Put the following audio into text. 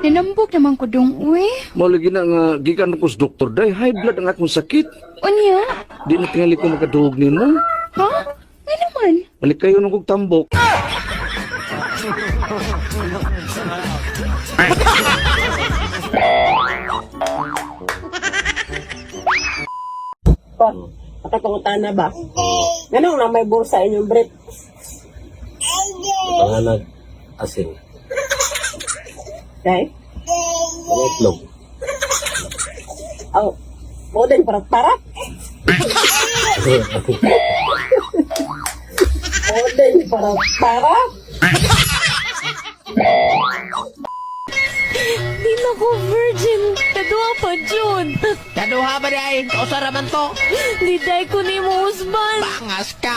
Nanambok naman ko dong, uy. Mao lagi na nga gikan ko sa doktor day, high blood ang akong sakit. Unya? Di na tingali ko makaduhog nimo. Ha? Nga naman? Balik kayo nung kog tambok. Pa, pakipangutana ba? Ganun na may bulsa inyong brief. Panganag asin. Okay? Mga itlog. Oh, mo din parat-parat. Mo din parat-parat. Di na ko virgin. Kaduha pa, Jun. Kaduha ba di ay? Kausa raman to? Di day ko ni mo husband. Bangas ka.